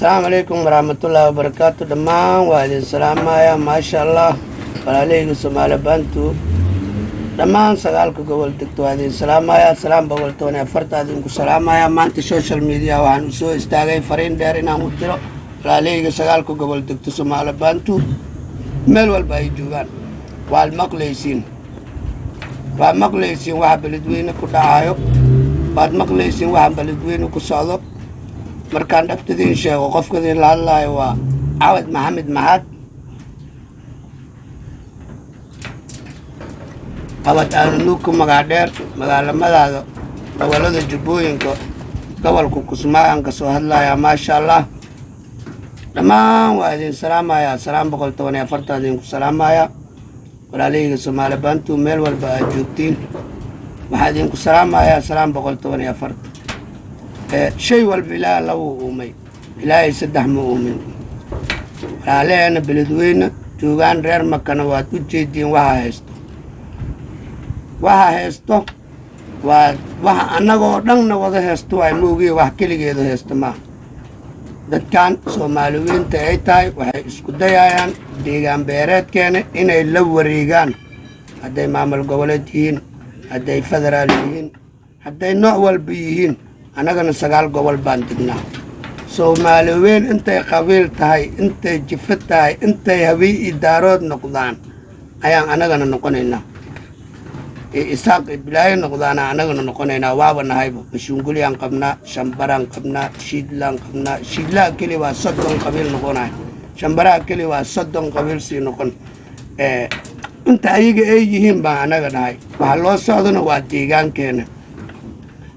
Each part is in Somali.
Asalaamu calaykum waraxmatullaahi wabarakaatu. Dhammaan waa idin salaamaya. Maasha Allah, walaalahayga Soomaali Bantu dhammaan sagaalka gobol degto waa idin salaamaya. Salaam 114 idinku salaamaya. Maanta social media waxaan u soo istaagay fariin dheer inaan u diro walaalahayga sagaalka gobol degto Soomaali Bantu meel walba ay joogaan. Waad maqlaysiin, waad maqlaysiin waxa Beledweyne ku dhacayo, waad maqlaysiin waxa Beledweyne ku socdo. Markaan dhabtadiin sheego, qofkadiin la hadlaayo waa Cawad Maxamed Maxaad Cawad Aanunuug, ku magac dheer magaalamadaada gobolada Jubbooyinka, gobolka Kusmaayaan ka soo hadlayaa. Maasha Allah, dhammaan waa idin salaamayaa. Salaam 114 idinku salaamayaa. Walaalahayga Soomaali Bantu meel walba aad joogtiin, waxaa idinku salaamayaa salaam 114. Shay walba Ilaah labuu uumay, Ilaahay saddex ma uumin. Walaalaheena Beledweyne joogaan, reer Makana, waad u jeediin waxa haysto. Waxa haysto waa waxa annagoo dhanna wada haysto waay, moogiya wax keligeeda haysto maaha. Dadkan Soomaaliweynta ay tahay waxay isku dayayaan deegaan beereedkeena inay la wareegaan, hadday maamul goboleed yihiin, hadday federaal yihiin, hadday nooc walba yihiin. Annagana sagaal gobol baan degnaa. Soomaaliweyn intay qabiil tahay, intay jifo tahay, intay hawiy iyo Daarood noqdaan ayaan annagana noqonaynaa. Ee Isaaq iyo bilaayo noqdaana annagana noqonaynaa. Waaba nahayba. Mashuunguliyaan qabnaa, Shambaraan qabnaa, Shiidlaan qabnaa. Shiidlaha keli waa 30 qabiil noqonaya, Shambaraha keli waa 30 qabiil sii noqon. Inta ayaga ay yihiin baan annaga nahay. Waxa loo socdona waa deegaankeena.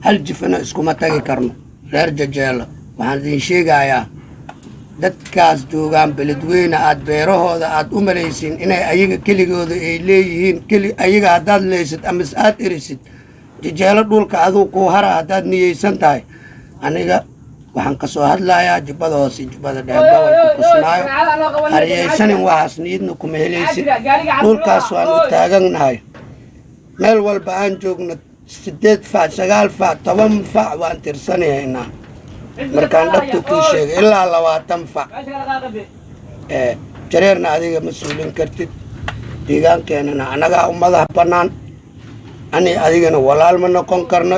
Hal jifana iskuma tagi karno. Reer Jajeelo, waxaan idin sheegayaa, dadkaas joogaan Beledweyne aad beerahooda aad u malaysiin inay ayaga keligooda ay leeyihiin, keli ayaga haddaad leysid amase aad erisid, Jajeelo dhulka aduu kuu hara haddaad niyeysan tahay. Aniga waxaan ka soo hadlayaa Jubbada Hoose, Jubbada Dhexe, gobolka Kismaayo. Hariyaysanin, waxaas niyadna kuma helaysid. Dhulkaas waan u taagannahay. Meel walba aan joogno, sideed fac, sagaal fac, 10 fac waan tirsanahaynaa. Markaan dhabta kuu sheegay, ilaa 20 fac. Jareerna adiga ma suulin kartid. Deegaankeenana annagaa u madax bannaan. Ani adigana walaal ma noqon karno.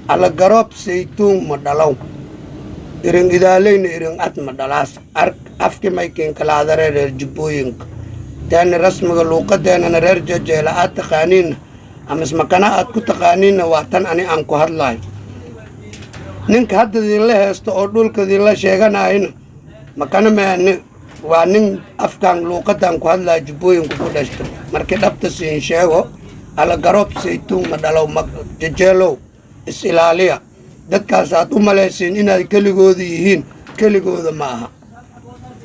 Alla garoob saytuun ma dhalow, irin idaaleyna irin ad ma dhalaas. Afki maykin kalaadare reer Jubbooyinka teena rasmiga luuqadeenana reer Jajeela aad taqaaniinna amasmakana aad ku taqaaniinna waa tan ani aan ku hadlayo. Ninka hadda idinla heesto oo dhulka idinla sheeganayna makana maani, waa nin afkan luuqadan ku hadlaya Jubbooyinka ku dhashta. Markii dhabta siin sheego, alla garoob saytuun ma dhalow. Ma Jajeelow, is ilaaliya. Dadkaas aad u malaysiin inaad keligooda yihiin, keligooda ma aha.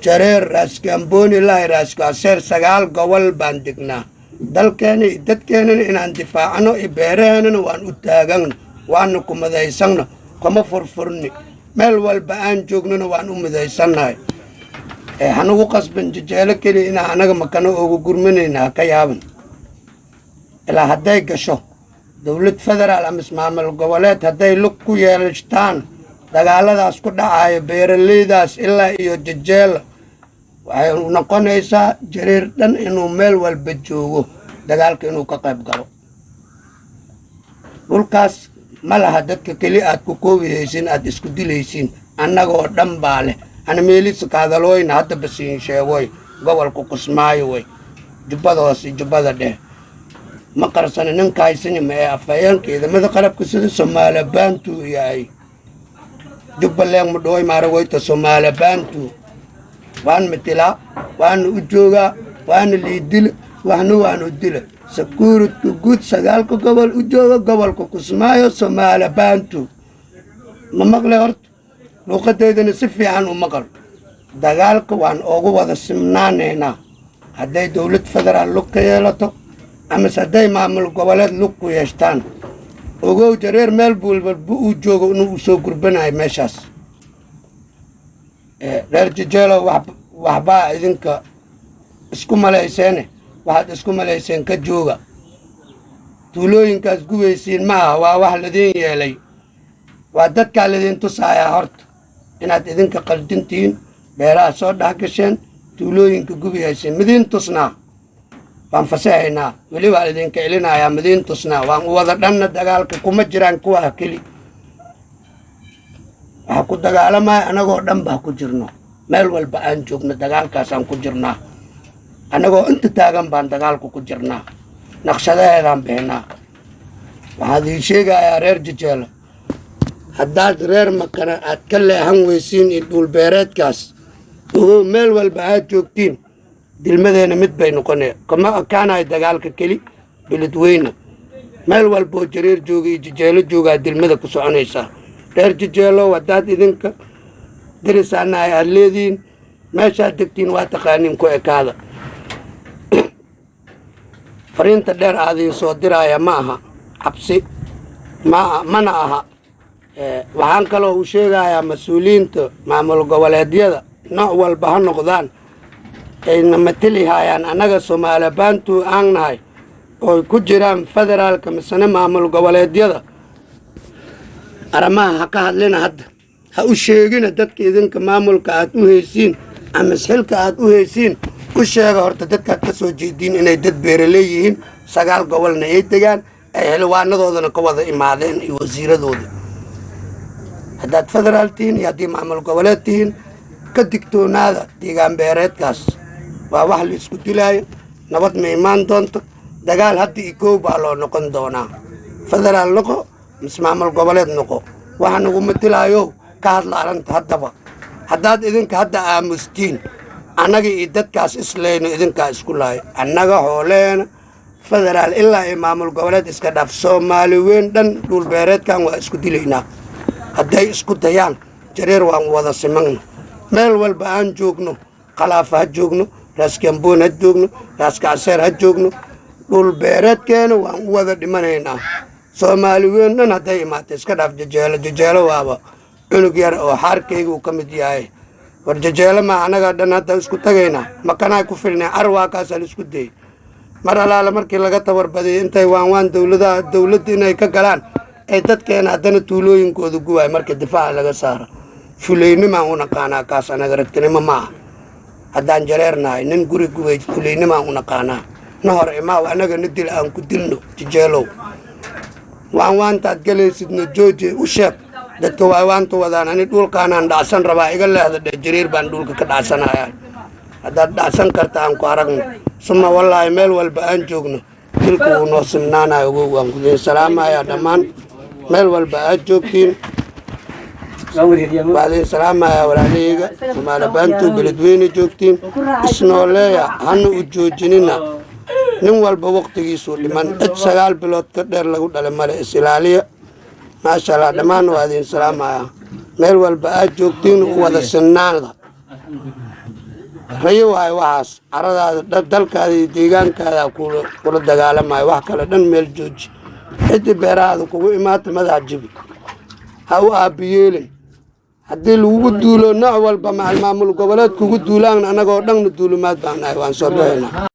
Jareer Raaskaambooni ilaahi Raaskaaseer, sagaal gobol baan degnaa. Dalkeena iyo dadkeenana inaan difaacno iyo beeraheenana waan u taagagno, waana ku midaysanno, kuma furfurni. Meel walba aan joognona waan u midaysannahay. Hanugu qasban Jajeelo keliya inaan anaga Makano ugu gurmanayna. Ha ka yaaban ilaa hadday gasho dowlad federaal ama ismaamul goboleed, hadday lug ku yeeshtaan dagaaladaas ku dhacayo beeraleydaas ilaa iyo Jajeela, waxay noqonaysaa Jareer dhan inuu meel walba joogo dagaalka inuu ka qayb galo. Dhulkaas ma laha dadka keli aad ku koobihaysiin, aad isku dilaysiin. Annagoo dhan baa leh. Ana meelisa kaadalooyna hadda basiin sheegoy, gobolka Kusmaayo way, Jubbada Hoose, Jubbada Dhexe. Ma qarsana ninka haysani ma ee afhayeenka ciidamada qalabka sida Soomaaliya Bantu yahay. Jubbaland ma dhooy maaragoyta. Soomaaliya Bantu waan matilaa, waana u joogaa, waana liidila, waxna waanu dila. Sakuuridka guud sagaalka gobol u jooga gobolka Kusmaayo, Soomaaliya Bantu, ma maqle horta? Luuqadeydana si fiican u maqal. Dagaalka waan oogu wada simnaanaynaa hadday dowlad federaal lug ka yeelato amase hadday maamul goboleed lug ku yeeshtaan. Ogow, Jareer meel buulbalba uu joogo inuu soo gurbanayo meeshaas. Reer Jajeelo, waxbaa idinka isku malayseene, waxaad isku malayseen ka jooga. Tuulooyinkaas gubaysiin ma aha, waa wax ladiin yeelay, waa dadkaa ladin tusayaa horta. Inaad idinka qaldintihiin, beeraha soo dhex gasheen, tuulooyinka gubi hayseen. Midiin tusnaa, waan fasahaynaa, weli waan idinka celinayaa. Midiin tusnaa, waan u wada dhanna. Dagaalka kuma jiraan kuwaa keli waxaa ku dagaalamaya, anagoo dhan baa ku jirno. Meel walba aan joogno dagaalkaasaan ku jirnaa. Annagoo inta taagan baan dagaalku ku jirnaa, naqshadaheedaan bixinaa. Waxaan idiin sheegayaa, reer Jejeelo, haddaad reer Makana aad ka leehan weysiin iyo dhuulbeereedkaas, ogow, meel walba aad joogtiin dilmadeena mid bay noqonaya. Kama ekaanayo dagaalka keli Beledweyne. Meel walboo Jareer jooga iyo Jejeelo joogaa dilmada ku soconaysaa. Reer Jejeelo, haddaad idinka darisaanahay aad leedihiin, meeshaad degtiin waa taqaaniin, ku ekaada. Fariinta dheer aadiin soo diraaya ma aha cabsi, ma mana aha. Waxaan kaloo u sheegayaa mas-uuliyiinta maamul goboleedyada, nooc walba ha noqdaan, ayna mateli hayaan annaga Soomaali Baantu aan nahay, ooy ku jiraan federaalka misene maamul goboleedyada. Arrimaha ha ka hadlina hadda, ha u sheegina dadka idinka maamulka aad u haysiin ama xilka aad u haysiin. U sheega horta dadkaad ka soo jeediin inay dad beeraley yihiin, 9 gobolna ay degaan, ay xildhibaanadoodana ka wada imaadeen iyo wasiiradooda. Haddaad federaal tihiin iyo haddii maamul goboleed tihiin, ka digtoonaada deegaan beereedkaas. Waa wax la isku dilaayo, nabad ma imaan doonto. Dagaal hadda iyo koow baa loo noqon doonaa. Federaal noqo mise maamul goboleed noqo, waxa nagu matilaayo ka hadla arrinta haddaba. Haddaad idinka hadda aamustiin, annaga iyo dadkaas isleyno, idinkaa isku laayo. Annaga hooleena federaal ilaa iyo maamul goboleed iska dhaaf, Soomaali weyn dhan dhulbeereedkan waa isku dilaynaa. Hadday isku dayaan, Jareer waan wada simagno. Meel walba aan joogno, Qalaafa ha joogno, Raaskamboon ha joogno, Raaskacseer ha joogno, dhulbeereedkeena waan u wada dhimanaynaa. Soomaali weyn dhan hadday imaata, iska dhaaf Jajeelo. Jajeelo waaba cunug yar oo xaarkayga uu ka mid yahay. War Jajeelo maa, annaga dhan hadda isku tagaynaa. Makanaa ku filnay carwaakaasaa la isku dayey. Mar alaala markii laga tabarbadiyay, intay waan waan dowladaha dowladda inay ka galaan, ay dadkeena haddana tuulooyinkooda guwaay. Marka difaaca laga saaro, fulaynimaan u naqaanaa kaas. Anaga ragtinimo ma ah. Haddaan jareernahay, nin guri gubay fulaynimaan u naqaanaa. Na hor imaaw, annaga na dil, aan ku dilno. Jejeelow, waan waantaad galaysidna jooje. U sheeg dadka waa waanta wadaan. Ani dhulkaanaan dhacsan rabaa, iga leehda dheh. Jariir baan dhulka ka dhacsanaya. Haddaad dhacsan karta aan ku aragno. Suma wallaahi, meel walba aan joogno dilku wuu noo simnaanayo. Ogow, waan kudin salaamayaa dhammaan meel walba aad joogtiin. Waa idin salaamayaa, walaalahayga Somaali Baantu Beledweyne joogtiin. Isnooleeya, hana u joojinina. Nin walba waqtigiisuu dhiman, cid 9 bilood ka dheer lagu dhalay male. Is ilaaliya. Maasha Allah, dhammaan waa idin salaamayaa meel walba aad joogtiin. U wada sinnaada rayo waayo waxaas. Caradaada, dalkaada iyo deegaankaada kula dagaalamayo, wax kale dhan meel jooji. Ciddii beerahaada kugu imaata, madax jibi, ha u aabiyeelin. Haddii lagugu duulo, nooc walba macal maamul goboleed kugu duulaan, annagoo dhanna duulumaad baan nahay, waan soo baxaynaa.